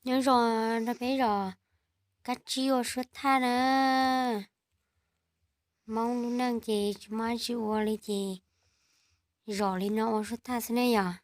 Nyob zoo rau peb zos Kab Tsib ua suab thaj na. Hmoob lub neej ces tsis muaj dab tsi ua li ces zom li no ua suab thaj xwb ne yom.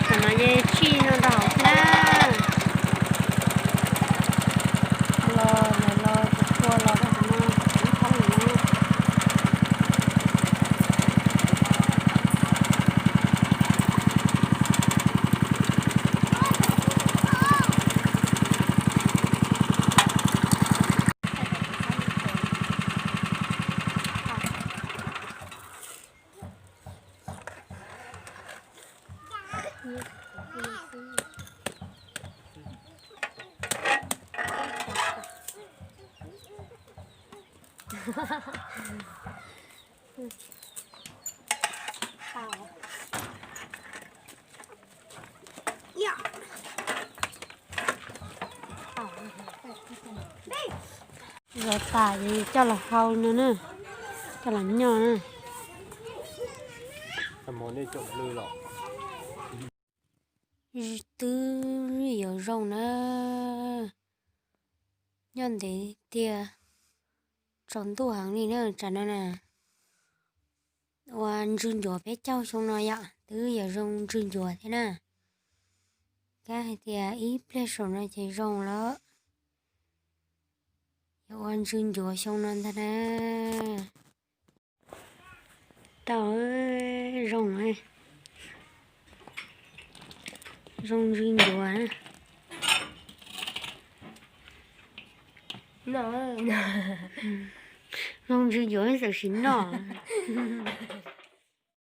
Qhov no yeej tsij no ntag na. Los lawm los tsis tshua los rau qhov no ib thoob lawm na. Zov tas ces coj los hau no na, coj los nyoj na. Twb yuav zoo na, nyob ntev tiag, tsaus ntuj heev li na tsam no na. Ua ntswg ncuav peb caug xyoo no yom, twb yuav zoo ntswg ncuav thiab na. Kab hais tias ib pliag saum no ces zoo lawm. Yuav ua ntswg ncuav xyoo no ntag na. Tau, zoo, zoo ntswg ncuav. Zoo ntswg ncuav xwb sim noj.